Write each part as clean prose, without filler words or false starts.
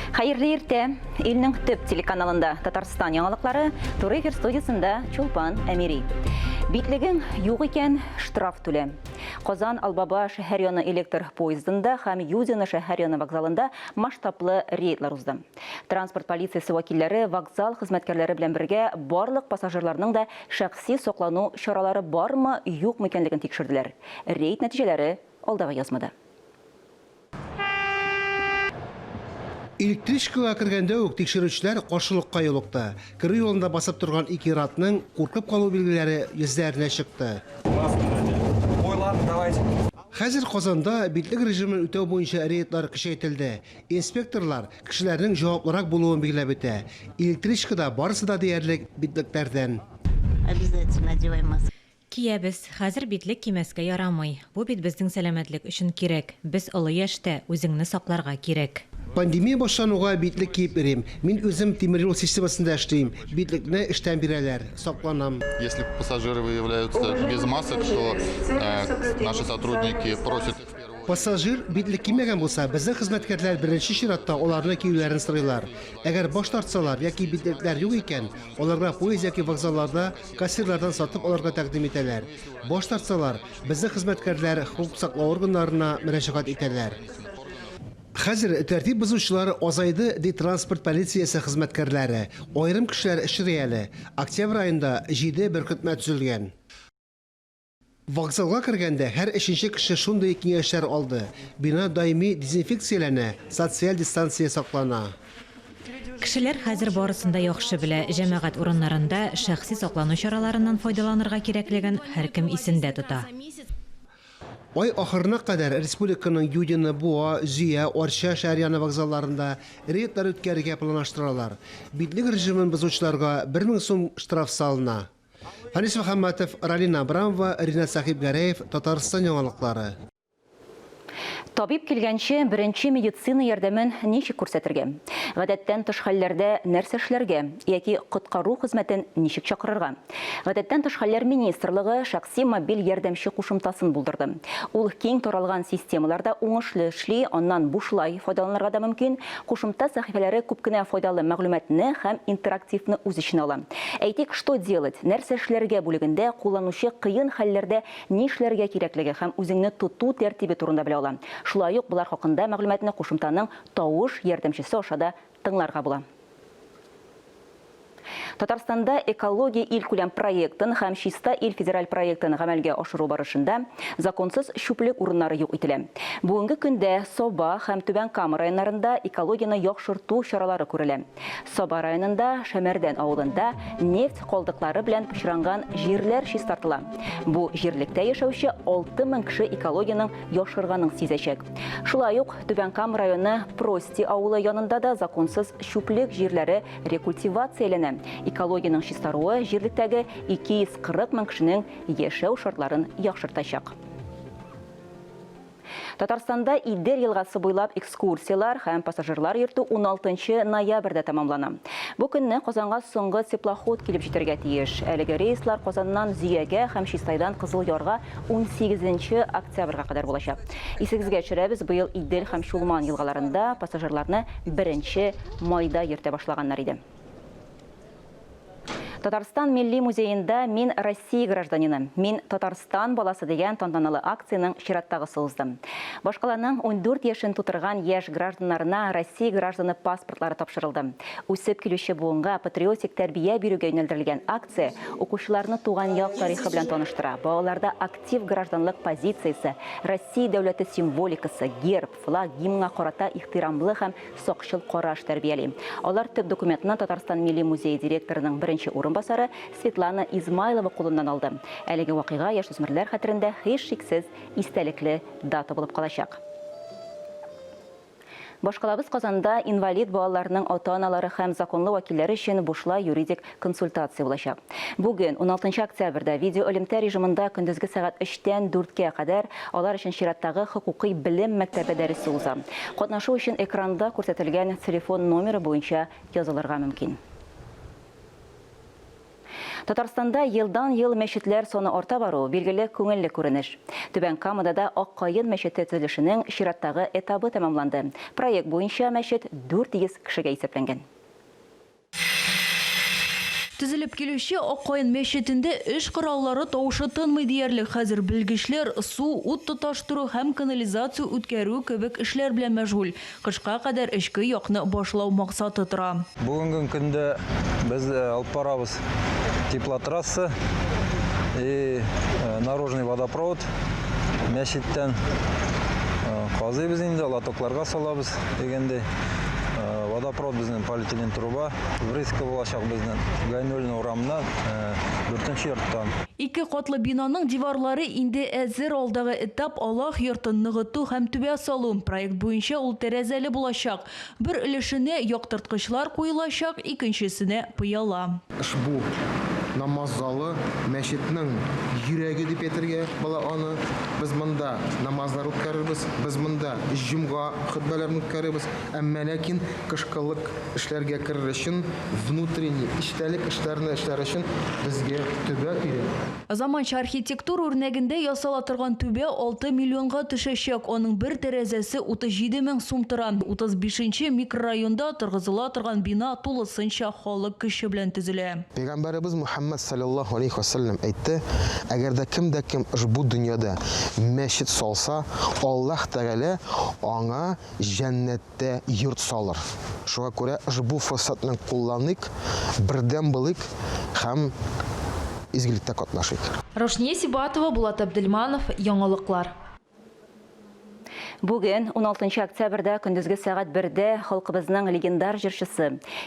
Хәерле иртә! Илнең төп телеканалында Татарстан яңалыклары, туры эфир студиясендә Чулпан Әмири. Битлегең юк икән, штраф түлә. Казан Албаба шәһәр яны электр поездында һәм Юдино шәһәр яны вокзалында масштаблы рейдлар узды. Транспорт полициясе вәкилләре вокзал хезмәткәрләре белән бергә барлык пассажирларның да шәхси саклану чаралары бармы, юкмы икәнлеген тикшерделәр. Рейд нәтиҗәләре алдагы язмада. Электричкага кергәндә үк тикшерүчеләр каршылыкка юлыкты. Керү юлында басып торган ике ир-атның куркып калу билгеләре йөзләренә чыкты. Хәзер Казанда битлек режимын үтәү буенча рейдлар көчәйтелде. Инспекторлар кешеләрнең җаваплырак булуын билгеләп үтә. Электричкада барысы да диярлек битлекләрдән. Обязательно одеваем маски. Киябез. Хәзер битлек кимәскә ярамый. Бу бит безнең сәламәтлек өчен кирәк. Без олы яшьтә, үзеңне сакларга кирәк. Пандемия башлануга битлек киеп йөрим. Мин үзем тимер юл системасында эшлим. Битлекне эштән бирәләр. Сакланам. Если пассажиры выявляются без масок, то наши сотрудники просят их в первую очередь. Пассажир битлек кимәгән булса, безнең хезмәткәрләр беренче чиратта аларны киюләрен сорыйлар. Әгәр баш тартсалар яки битлекләр юк икән, аларга поезд яки вокзалларда Кассирлардан сатып алырга тәкъдим итәләр. Баш тартсалар, безнең хезмәткәрләр хокук саклау органнарына мөрәҗәгать итәләр. Хәзер тәртип бозучылар азайды, ди транспорт полициясе хезмәткәрләре. Аерым кешеләр очрый әле. Октябрь аенда җиде беркетмә төзелгән. Вокзалга кергәндә һәр өченче кеше шундый киңәшләр алды. Бина даими дезинфекцияләнә, социаль дистанция саклана. Кешеләр хәзер барысын да яхшы белә, җәмәгать урыннарында шәхси саклану чараларыннан файдаланырга кирәклеген һәркем исендә тота. Ай ахырына кадәр республиканың Юдино, Буа, Зөя, Арча шәһәр яны вокзалларында рейдлар үткәрергә планлаштыралар. Битлек режимын бозучыларга 1000 сум штраф салына. Фәнис Мөхәммәтов, Ралина Абрамова, Ринат Сәхибгәрәев, Татарстан яңалыклары. Табиб килгәнче беренче медицина ярдәмен ничек күрсәтергә? Гадәттән тыш хәлләрдә нәрсә эшләргә яки коткару хезмәтен ничек чакырырга? Гадәттән тыш хәлләр министрлыгы шәхси мобиль ярдәмче кушымтасын булдырды. Ул киң таралган системаларда уңышлы эшли, аннан бушлай файдаланырга да мөмкин. Кушымта сәхифәләре күп кенә файдалы мәгълүматны һәм интерактивны үз эченә ала. Әйтик, Что делать? Нәрсә эшләргә бүлегендә кулланучы кыен хәлләрдә нишләргә кирәклеге һәм үзеңне тоту тәртибе турында белә ала. Шулай ук болар хакында мәгълүматны кушымтаның тавыш ярдәмчесе аша да тыңларга була. Татарстанда Экология илкүләм проектын һәм Чиста ил федераль проектын гамәлгә ашыру барышында законсыз чүплек урыннары юк ителә. Бүгенге көндә Саба һәм Түбән Кама районнарында экологияне яхшырту чаралары күрелә. Саба районында Шәмәрдән авылында нефть калдыклары белән пычранган җирләр чистартыла. Бу җирлектә яшәүче 6000 кеше экологиянең яхшырганын сизәчәк. Шулай ук Түбән Кама районы Прости авылы янында да законсыз чүплек җирләре рекультивацияләнә. Экологиянең чистаруы җирлектәге 240 мең кешенең яшәү шартларын яхшыртачак. Татарстанда Идел елгасы буйлап экскурсияләр һәм пассажирлар йөртү 16 ноябрьдә тәмамлана. Бу көнне Казанга соңгы теплоход килеп җитәргә тиеш. Әлеге рейслар Казаннан Зөягә һәм Чистайдан Кызыл Ярга 18 октябрьгә кадәр булачак. Исегезгә төшерәбез, быел Идел һәм Чулман елгаларында пассажирларны беренче майда йөртә башлаганнар иде. Татарстан Милли музеенда Мин Россия гражданины, мин Татарстан баласы дигән тантаналы акциянең чираттагысы узды. Башкаланың 14 яшен тутырган яшь гражданнарына Россия гражданы паспортлары тапшырылды. Үсеп килүче буынга патриотик тәрбия бирүгә юнәлдерелгән акция укучыларны туган як тарихы белән таныштыра, балаларда актив гражданлык позициясе, Россия дәүләте символикасы, герб, флаг, гимнга карата ихтирамлы һәм сакчыл караш тәрбияли. Алар төп документны Татарстан Милли музее директорының беренче урынбасары Светлана Измайлова кулыннан алды. Әлеге вакыйга яшүсмерләр хәтерендә һичшиксез истәлекле дата булып калачак. Башкалабыз Казанда инвалид балаларның ата-аналары һәм законлы вәкилләре өчен бушлай юридик консультация булачак. Бүген, уналтынчы октябрьдә, видеоэлемтә режимында көндезге сәгать өчтән дүрткә кадәр алар өчен чираттагы хокукый белем мәктәбе дәресе уза. Катнашу өчен экранда күрсәтелгән телефон номеры буенча язылырга мөмкин. Татарстанда елдан-ел мәчетләр саны арта бару, билгеле, күңелле күренеш. Түбән Камада да Ак каен мәчете төзелешенең чираттагы этабы тәмамланды. Проект буенча мәчет 400 кешегә исәпләнгән. Төзелеп килүче Ак каен мәчетендә эш кораллары тавышы тынмый диярлек. Хәзер белгечләр су, ут тоташтыру һәм канализация үткәрү кебек эшләр белән мәшгуль. Кышка кадәр эчке якны башлау максаты тора. Бүгенге көндә без алып барабыз теплотрасса и наружный водопровод мәчеттән казыйбыз инде, лотокларга салабыз дигәндәй. Водопровод безнең полиэтилен труба, врезка булачак безнең Гайнуллин урамыннан дүртенче йорттан. Ике катлы бинаның диварлары инде әзер, алдагы этап, Аллаһ йортын ныгыту һәм түбә салу. Проект буенча ул тәрәзәле булачак. Бер өлешенә яктырткычлар куелачак, икенчесенә, пыяла. Ошбу намаз залы мәчетнең йөрәге дип әйтергә була аны. Без монда намазлар үткәрербез, без монда җомга хөтбәләрен үткәрербез. Әмма ләкин кышкылык эшләргә керер өчен, внутренний, эчтәлек эшләрне эшләр өчен безгә төбә кирәк. Заманча архитектура үрнәгендә ясала торган түбә 6 миллионга төшәчәк, аның бер тәрәзәсе 37 мең сум тора. 35 нче микрорайонда торгызыла торган бина тулысынча халык көче белән төзелә. Пәйгамбәребез Мөхәммәд салләллаһу алейһи вә сәлләм әйтте, Әгәр дә кем дә кем ошбу дөньяда мәчет салса, Аллаһ Тәгалә аңа җәннәттә йорт салыр. Шуңа күрә ошбу форсатны кулланыйк, бердәм булыйк һәм изгелектә катнашыйк. Раушния Сибатова, Булат Әбделманов, Яңалыклар. Бүген, уналтынчы октябрьдә көндезге сәгать бердә халкыбызның легендар җырчысы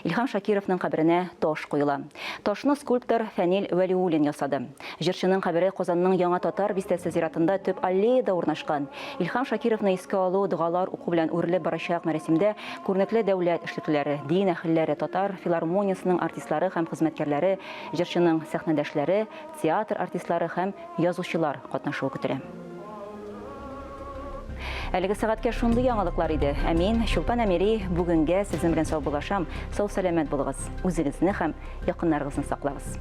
Илһам Шакировның каберенә таш куела. Ташны скульптор Фәнил Вәлиуллин ясады. Җырчының кабере Казанның Яңа Татар бистәсе зиратында төп аллеяда урнашкан. Илһам Шакировны искә алу, догалар уку белән үрелеп барачак мәрасимдә күренекле дәүләт эшлеклеләре, дин әһелләре, татар филармониясенең артистлары һәм хезмәткәрләре, җырчының сәхнәдәшләре, театр артистлары һәм язучылар катнашуы көтелә. Әлеге сәгатькә шундый яңалыклар иде. Ә мин, Чулпан Әмири, бүгенгә сезнең белән саубуллашам. Сау-сәламәт булыгыз. Үзегезне һәм якыннарыгызны саклагыз.